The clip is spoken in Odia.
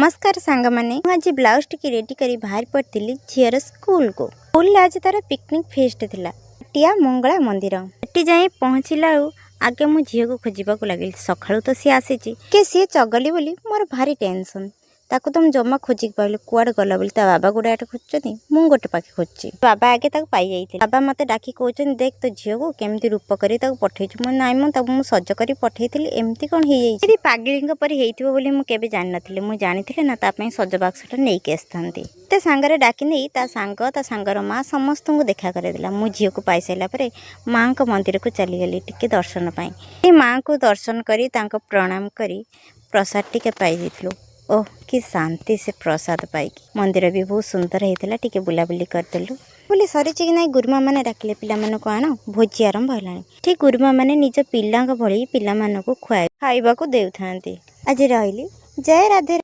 ନମସ୍କାର ସାଙ୍ଗମାନେ, ମୁଁ ଆଜି ବ୍ଲାଉଜ ଟିକେ ରେଡ଼ି କରି ବାହାରି ପଡ଼ିଥିଲି ଝିଅର ସ୍କୁଲକୁ। ସ୍କୁଲରେ ଆଜି ତାର ପିକନିକ୍ ଫିଷ୍ଟ ଥିଲା, ଟିଆ ମଙ୍ଗଳା ମନ୍ଦିର। ସେଠି ଯାଇ ପହଞ୍ଚିଲା ବେଳକୁ ଆଗେ ମୁଁ ଝିଅକୁ ଖୋଜିବାକୁ ଲାଗିଲି। ସକାଳୁ ତ ସିଏ ଆସିଛି କି ସିଏ ଚଗଲି ବୋଲି ମୋର ଭାରି ଟେନସନ୍। ତାକୁ ତ ମୁଁ ଜମା ଖୋଜିକି ପାଇଲି, କୁଆଡ଼େ ଗଲା ବୋଲି। ତା ବାବା ଗୋଟେ ଆଡ଼େ ଖୋଜୁଛନ୍ତି, ମୁଁ ଗୋଟେ ପାଖେ ଖୋଜୁଛି। ବାବା ଆଗେ ତାକୁ ପାଇଯାଇଥିଲେ। ବାବା ମୋତେ ଡାକି କହୁଛନ୍ତି, "ଦେଖ, ତୋ ଝିଅକୁ କେମିତି ରୂପ କରି ତାକୁ ପଠେଇଛୁ।" ମୁଁ, "ନାଇଁ, ମୁଁ ତାକୁ ମୁଁ ସଜ କରି ପଠେଇଥିଲି, ଏମିତି କ'ଣ ହେଇଯାଇଛି? ଏମିତି ପାଗିଳୀଙ୍କ ପରି ହେଇଥିବ ବୋଲି ମୁଁ କେବେ ଜାଣିନଥିଲି। ମୁଁ ଜାଣିଥିଲେ ନା ତା ପାଇଁ ସଜ ବାକ୍ସଟା ନେଇକି ଆସିଥାନ୍ତି।" ମତେ ସାଙ୍ଗରେ ଡାକି ନେଇ ତା ସାଙ୍ଗ, ତା ସାଙ୍ଗର ମା ସମସ୍ତଙ୍କୁ ଦେଖା କରାଇଦେଲା। ମୁଁ ଝିଅକୁ ପାଇସାରିଲା ପରେ ମାଆଙ୍କ ମନ୍ଦିରକୁ ଚାଲିଗଲି ଟିକେ ଦର୍ଶନ ପାଇଁ। ମାଆଙ୍କୁ ଦର୍ଶନ କରି, ତାଙ୍କ ପ୍ରଣାମ କରି ପ୍ରସାଦ ଟିକେ ପାଇଯାଇଥିଲୁ। ଓଃ, କି ଶାନ୍ତି ସେ ପ୍ରସାଦ ପାଇକି! ମନ୍ଦିର ବି ବହୁତ ସୁନ୍ଦର ହେଇଥିଲା। ଟିକେ ବୁଲାବୁଲି କରିଦେଲୁ। ବୁଲି ସରିଛି କି ନାଇଁ, ଗୁରୁମା ମାନେ ଡାକିଲେ, "ପିଲାମାନଙ୍କୁ ଆଣ, ଭୋଜି ଆରମ୍ଭ ହେଲାଣି।" ଠିକ୍ ଗୁରୁମା ମାନେ ନିଜ ପିଲାଙ୍କ ଭଳି ପିଲାମାନଙ୍କୁ ଖୁଆଇ ଖାଇବାକୁ ଦେଉଥାନ୍ତି। ଆଜି ରହିଲି। ଜୟ ରାଧେ।